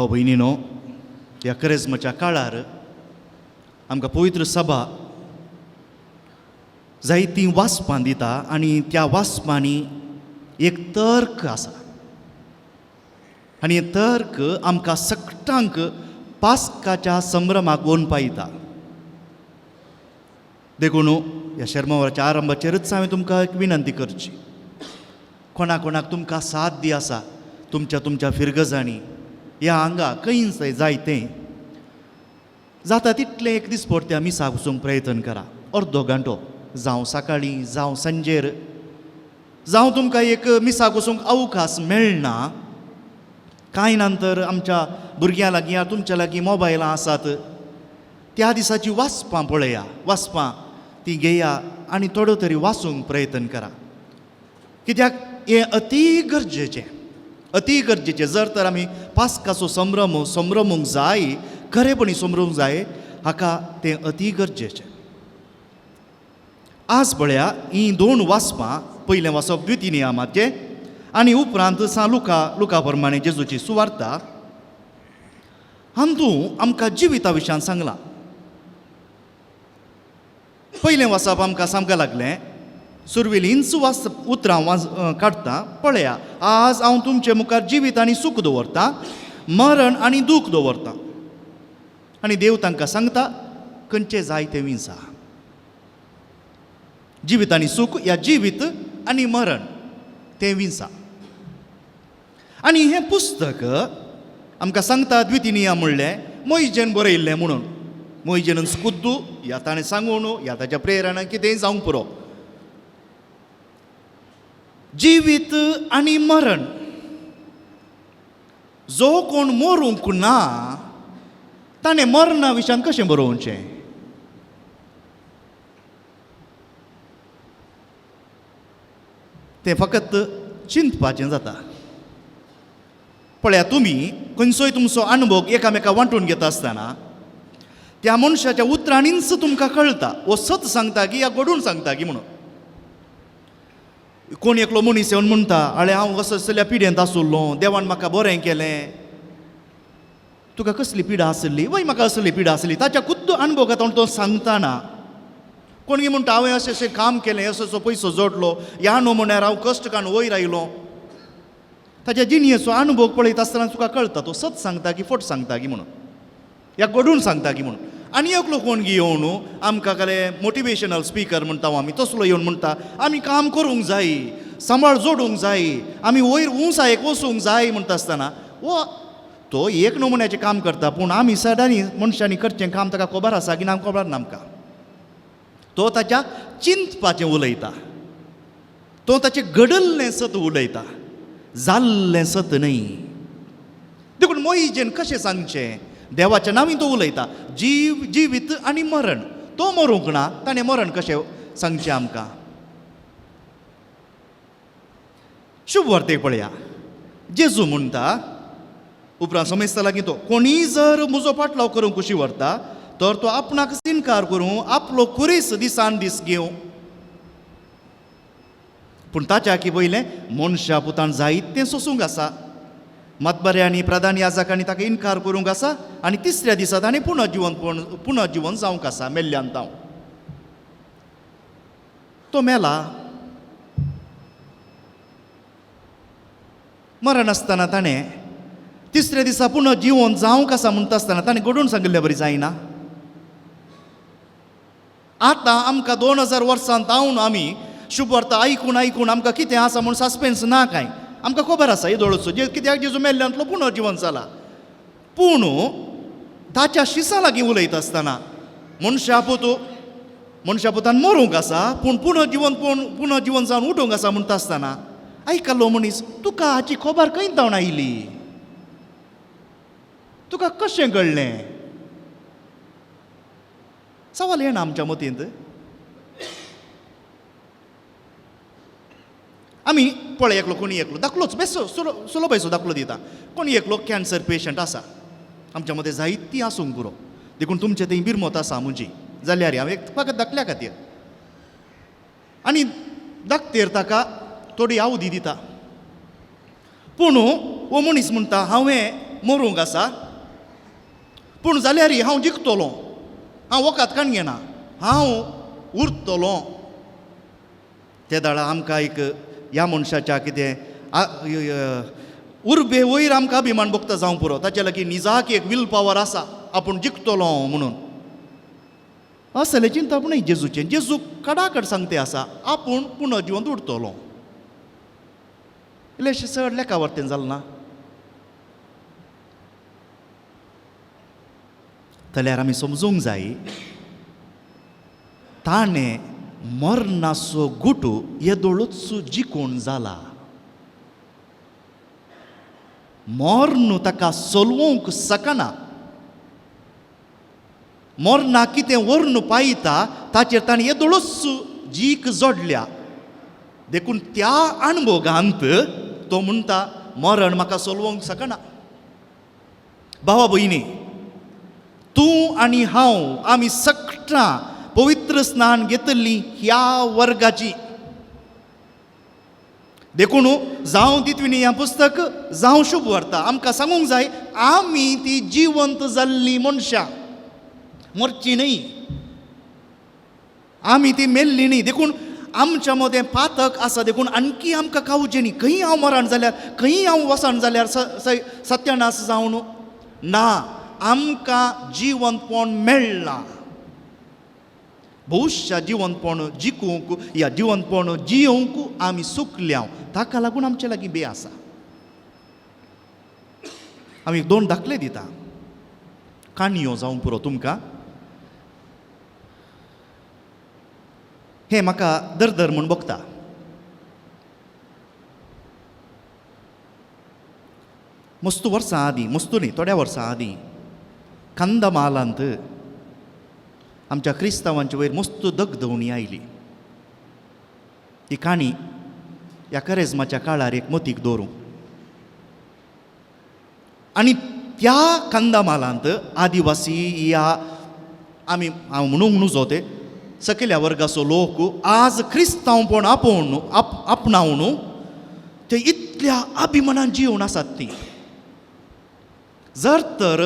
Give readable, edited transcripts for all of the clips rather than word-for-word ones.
भाव भयणीनो, ह्या करेज्माच्या काळार आमकां पवित्र सभा जायतीं वाचपां दिता आनी त्या वाचपांनी एक तर्क आसा आनी हे तर्क आमकां सगटांक पास्काच्या संभ्रमाक व्हरून पायता. देखून ह्या शेर्मांवाच्या आरंभाचेरच हांवें तुमकां एक विनंती करची, कोणा कोणाक तुमकां साथ दी आसा तुमच्या तुमच्या फिरगजांनी ह्या हांगा खंयसय जाय तें जाता तितलें एक दीस परते मिसाक वचूंक प्रयत्न करा. अर्दो घंटो जावं सकाळीं जावं सांजेर जावं तुमकां एक मिसाक वचूंक अवकाश मेळना कांय नंतर आमच्या भुरग्यां लागीं या तुमच्या लागीं मोबायलां आसात त्या दिसाची वाचपां पळया, वाचपां ती घेया आनी थोडो तरी वाचूंक प्रयत्न करा. कित्याक हें अती गरजेचें, अती गरजेचें. जर तर आमी पास्काचो संभ्रम संभ्रमूंक जाय, खरेपणी संभ्रमूंक जाय, हाका तें अती गरजेचें. आज पळया हीं दोन वाचपां, पयलें वाचप द्वितीय नियमाचें आनी उपरांत सा लुका, लुका प्रमाणे जेजूची सुवार्ता. हातूंत आमकां जिविता विशयान सांगलां. पयलें वाचप आमकां सामकें लागलें सुरवेली हींच वाच उतरां वाच काडटा. पळया, आज हांव तुमचे मुखार जिवीत आनी सूख दवरतां, मरण आनी दूख दवरतां. आनी देव तांकां सांगता खंयचें जाय तें विंचा. जिवीत आनी सूख या जिवीत आनी मरण तें विंचा. आनी हें पुस्तक आमकां सांगता द्वितीय नियम म्हणलें मोयजेन बरयल्लें म्हणून. मोयजेनूच खुद्दू या ताणें सांगून या ताच्या प्रेरणान कितेंय जावंक पुरो. जिवीत आनी मरण, जो कोण मरूंक ना ताणें मरणा विशयान कशें बरोवचें? तें फकत चिंतपाचें जाता. पळया, तुमी खंयचोय तुमचो अणभव एकामेका वांटून घेता आसतना त्या मनशाच्या उतरांनीच तुमकां कळटा हो सत सांगता की या घडून सांगता की म्हणून. कोण एकलो मनीस येवन म्हणटा, आळे हांव असो असल्या पिडेंत आसुल्लो, देवान म्हाका बरें केलें. तुका कसली पिडा आसली? वय म्हाका असली पिडा आसली. ताच्या खुद्द अणभव घेता तो सांगतना. कोण म्हणटा हांवें अशें अशें काम केलें, असो असो पयसो जोडलो, ह्या नमुन्यार हांव कश्ट काडून वयर आयलो. ताच्या जिणयेचो अणभव पळयता आसतना तुका कळटा तो सत सांगता की फट सांगता की म्हणून, या घडून सांगता की म्हणून. आनी एकलो कोण येवन आमकां कले मोटिवेशनल स्पिकर म्हणटा आमी, तसलो येवन म्हणटा आमी काम करूंक जाय, सांबाळ जोडूंक जाय, आमी वयर उंचायेक वचूंक जाय म्हणटा आसतना वो तो एक नमुन्याचें काम करता. पूण आमी सदांनी मनशांनी करचें काम ताका खबर आसा की ना खबर ना आमकां. तो ताच्या चिंतपाचें उलयता, तो ताचें घडल्लें सत उलयता, जाल्लें सत न्हय. देखून मोहिजेन कशें सांगचें? देवाच्या नांवान तो उलयता जीव जिवीत आनी मरण. तो मरूंक ना, ताणें मरण कशें सांगचें आमकां? शुभ वार्तेक पळया, जेजू म्हणटा उपरांत समजता लागीं तो कोणीय जर म्हजो पाटलाव करूंक कुशी व्हरता तर तो आपणाक इनकार करूं आपलो खुरीस दिसान दीस घेवं. पूण ताच्या की पयलें मनशा पुतान जायतें सोसूंक आसा, मतबऱ्यांनी प्रधान याजकांनी ताका इनकार करूंक आसा आनी तिसऱ्या दिसा ताणें पुनर्जिवन पुनर्जिवन जावंक आसा मेल्ल्यान. तांव तो मेला. मरण आसतना ताणें तिसऱ्या दिसा पुनर्जिवन जावंक आसा म्हणटा आसतना ताणें घडून सांगिल्ले बरी जायना. आतां आमकां 2000 वर्सां जावन आमी शुभवार्ता आयकून आयकून आमकां कितें आसा म्हूण सस्पेन्स ना कांय. आमकां खबर आसा येदोळचो जे कित्याक जेजू मेल्ल्यांतलो पुनर्जिवन जाला. पूण ताच्या शिसां लागीं उलयता आसतना मनशा पूत मनशा पुतान मरूंक आसा पूण पुनर्जिवन पुनर्जिवन जावन उठूंक आसा म्हणटा आसतना आयकल्लो मनीस तुका हाची खबर खंय जावन आयली? तुका कशें कळ्ळें? सवाल येना आमच्या मतींत. आमी पळय एकलो कोणी एकलो दाखलोच बेसो सुलभायचो दाखलो दिता. कोणी एकलो कॅन्सर पेशंट आसा, आमच्या मदें जायतीं आसूंक पुरो, देखून तुमचें थंय बिरमत आसा म्हजी जाल्यार हांव एक फकत दाखल्या खातीर. आनी दाखतेर ताका थोडी आवदी दिता, पूण हो मनीस म्हणटा हांवें मरूंक आसा, पूण जाल्यार हांव जिखतलो, हांव वखद काण घेना, हांव उरतलो. ते दाळा आमकां एक ह्या मनशाच्या कितें उर्बे वयर आमकां अभिमान भोगता जावंक पुरो, ताच्या लागीं निजाक एक will power आसा, आपूण जिखतलो म्हणून. असलें चिंतप न्हय जेजूचें. जेजू कडाकड सांगते आसा, आपूण पुनः जिवंत उरतलो. इल्लेशें चड लेखा वर्तें जालें ना जाल्यार आमी समजूंक जाय, ताणें मरणाचो गुटू येदोळूच जिखून जाला. मर्ण ताका चलोवंक शकना. मरणा कितें व्हरून पायता ताचेर ताणें येदोळूच जीक जोडल्या. देखून त्या अणभोगांत तो म्हणटा, मरण म्हाका चलोवंक शकना. भावा भयणी, तूं आनी हांव आमी सगळां पवित्र स्नान घेतली ह्या वर्गाची. देखून जावं तितविनी ह्या पुस्तक जावं शुभ वार्ता आमकां सांगूंक जाय, आमी ती जिवंत जाल्ली मनशां, मरची न्हय, आमी ती मेल्ली न्हय. देखून आमच्या मदें पातक आसा, देखून आणकी आमकां खावचें न्ही. खंय हांव मरण जाल्यार, खंय हांव वचण जाल्यार सत्यानाश जावन ना, आमकां जिवंतपण मेळ्ळां. भविश्या जिवंतपण जिखूंक या जिवंतपण जियोवंक आमी सुकल्या, ताका लागून आमचे लागीं बे आसा. आमी दोन दाखले दिता, काणयो जावंक पुरो तुमकां. हें म्हाका दरदर म्हूण भोगता. मस्तू वर्सां आदीं, मस्तू न्ही, थोड्या वर्सां आदीं कंदमालांत आमच्या क्रिस्तांवांचे वयर मस्त दगदवणी आयली. ही काणी ह्या करेजमाच्या काळार एक मतीक दवरूं. आनी त्या कंदमालांत आदिवासी ह्या आमी हांव म्हणूंक नुजो ते सकयल्या वर्गाचो लोक आज क्रिस्तांवपण आपोवन आपणावन ते इतल्या अभिमानान जिवन आसात ती. जर तर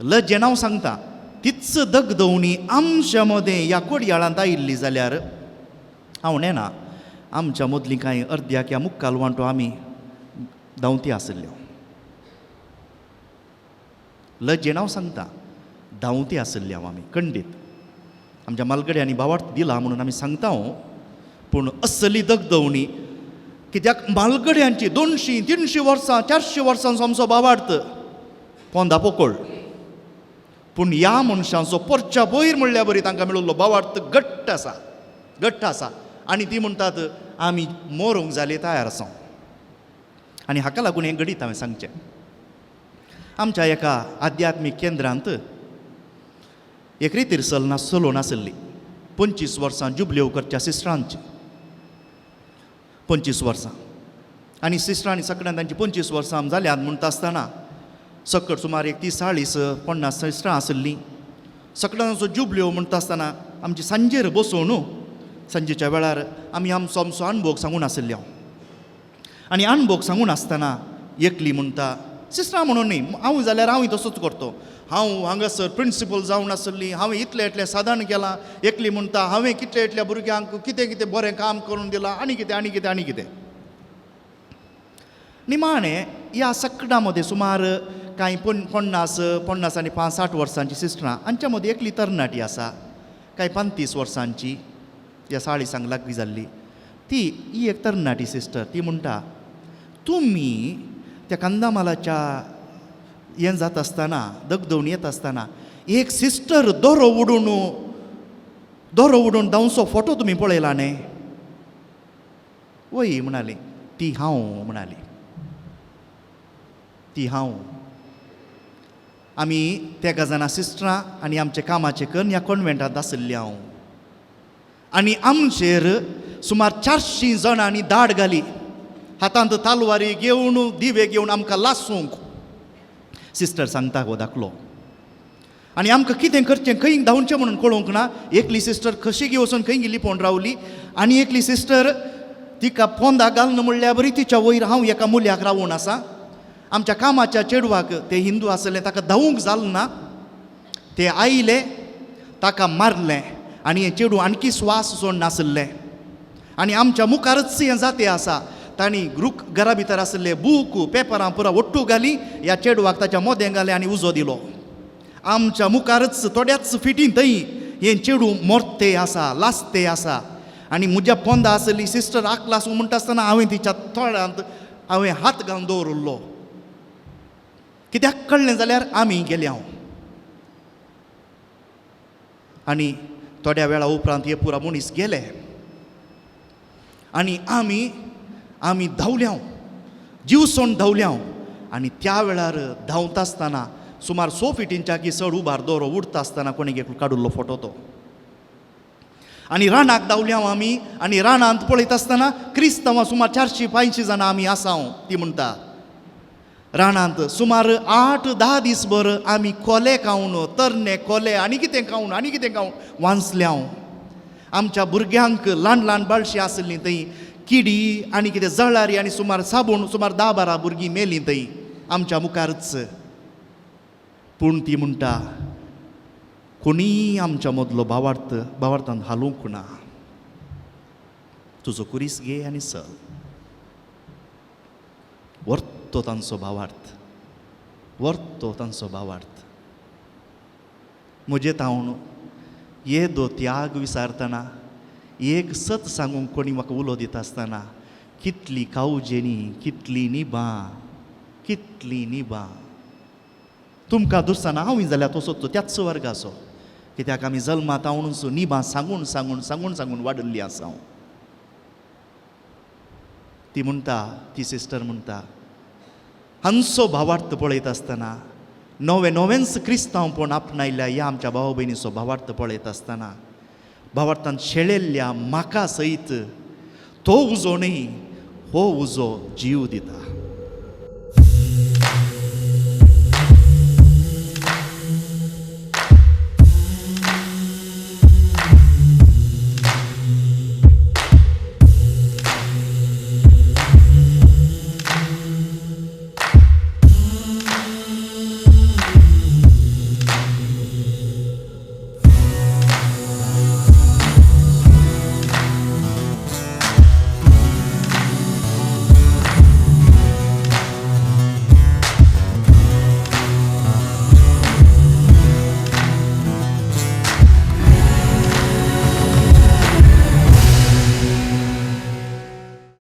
लजेन हांव सांगता, तीच दगदवणी आमच्या मदें ह्या कोडयाळांत आयिल्ली जाल्यार हांव नेणा आमच्या मदलीं कांय अर्द्याक ह्या मुक्काल वांटो आमी धांवती आशिल्ल्यो. लजेन हांव सांगता, धांवती आशिल्ल्यो आमी खंडीत. आमच्या मालगड्यांनी भावार्थ दिला म्हणून आमी सांगता हांव, पूण असली दगदवणी कित्याक मालगड्यांची 200 300 वर्सां 400 वर्सांचो आमचो भावार्थ पोंदा पोकळ, पूण ह्या मनशांचो पोरच्या वयर म्हणल्या बरी तांकां मेळिल्लो भावार्थ घट्ट आसा, घट्ट आसा. आनी ती म्हणटात आमी मरूंक जाले तयार आसा. आनी हाका लागून हें घडीत हांवें सांगचें, आमच्या एका आध्यात्मीक केंद्रांत एक रितीर चलना चलोवन आशिल्ली 25 वर्सां जुबल्यो करच्या सिस्टरांची, 25 वर्सां. आनी सिस्टरांनी सगळ्यान तांची 25 वर्सां जाल्यात म्हणटा आसतना सकट सुमार एक 30 40 50 सिस्टरां आशिल्लीं. सगळ्यांचो जुबल्यो म्हणटा आसतना आमची सांजेर बसोवन सांजेच्या वेळार आमी आमचो आमचो अणभोग सांगून आशिल्ले. आनी अणभोग सांगून आसतना एकली म्हणटा, सिस्टरां म्हणून न्ही, हांव जाल्यार हांवूय तसोच करतो, हांव हांगासर प्रिंसिपल जावन आसली, हांवें इतलें इतलें साधन केलां. एकली म्हणटा हांवें कितले इतल्या भुरग्यांक कितें कितें बरें काम करून दिलां, आनी कितें आनी कितें आनी कितें. निमाणें ह्या सगळ्यां मदें सुमार कांय 50 आनी 5 60 वर्सांची सिस्टरां हांच्या मदीं एकली तरणाटी आसा, कांय 35 वर्सांची, ह्या 40 लागीं जाल्ली ती. ही एक तरणाटी सिस्टर ती म्हणटा, तुमी त्या कंदामालाच्या हें जाता आसतना, दगदवणी येता आसतना एक सिस्टर दोरो उडून धांवचो फोटो तुमी पळयला न्ही? वय म्हणाली, ती हांव म्हणाली, ती हांव. आमी तेगा जाणां सिस्टरां आनी आमचे कामाचे कन्न ह्या कॉन्वेंटांत आशिल्ली हांव. आनी आमचेर सुमार 400 जाणांनी दाड घाली, हातांत तालवारी घेवन दिवे घेवन आमकां लासूंक. सिस्टर सांगता हो दाखलो. आनी आमकां कितें करचें, खंय धांवचें म्हणून कळोवंक ना. एकली सिस्टर कशी वचून खंय गेली पोंड रावली, आनी एकली सिस्टर तिका पोंदा घालना म्हणल्यार बरी तिच्या वयर हांव एका मुल्याक रावून आसा. आमच्या कामाच्या चेडवाक, ते हिंदू आसले, ताका धांवूंक जालें ना. ते आयले, ताका मारलें आनी हें चेडूं आणखी स्वास सोडनासलें. आनी आमच्या मुखारच हें जाते आसा. तांणी रूख घरा भितर आशिल्ले बूक पेपरां पुरा ओट्टू घाली, ह्या चेडवाक ताच्या मोदें घालें आनी उजो दिलो. आमच्या मुखारच थोड्याच फिटीन थंय हें चेडूं मोर्ते आसा, लासते आसा. आनी म्हज्या पोंदा आसली सिस्टर आकलास म्हणटा आसतना हांवें तिच्या तोंडांत हांवें हात घालून दवरिल्लो. कित्याक कळ्ळें जाल्यार आमी गेले हांव. आनी थोड्या वेळा उपरांत हे पुरा मनीस गेले आनी आमी आमी धांवल्या, जीव सोण धांवल्या. आनी त्या वेळार धांवता आसतना सुमार 6 फिटींच्या की चड उबार दोरो उडता आसतना कोणी काडिल्लो फोटो तो. आनी रानाक धांवल्या आमी आनी रानांत पळयता आसतना क्रिस्तांवां सुमार 400-500 जाणां आमी आसा. ती म्हणटा, रानांत सुमार 8-10 दीस भर आमी कोले खावन, तरणे कोले आनी कितें खावन आनी कितें खावन वांचल्या. आमच्या भुरग्यांक ल्हान ल्हान बाळशीं आसलीं थंय, किडी आनी कितें जळारी आनी सुमार साबूण, सुमार 10-12 भुरगीं मेलीं थंय आमच्या मुखारच. पूण ती म्हणटा, कोणीय आमच्या मदलो भावार्थ भावार्थान हालूंक ना. तुजो कुरीस घे आनी चल. वर्तो तांचो भावार्थ, वर्तो तांचो भावार्थ. म्हजे तावन येदो त्याग विसारतना, एक सत सांगूंक कोणी म्हाका उलो दिता आसतना कितली कावजेनी, कितली निबां, कितली निबां. तुमकां दुसराना हांव जाल्यार तसो तो त्याच वर्गाचो, कित्याक आमी जल्मात हांवूच निबां सांगून सांगून सांगून सांगून वाडिल्ली आसा हांव. ती म्हणटा, ती सिस्टर म्हणटा, हांचो भावार्थ पळयता आसतना, नवें नवेंच क्रिस्तांवपण आपणायल्या ह्या आमच्या भाव भयणीचो भावार्थ पळयता आसतना, भावार्थान शेळेल्ल्या म्हाका सयत तो उजो न्ही, हो उजो जीव दिता.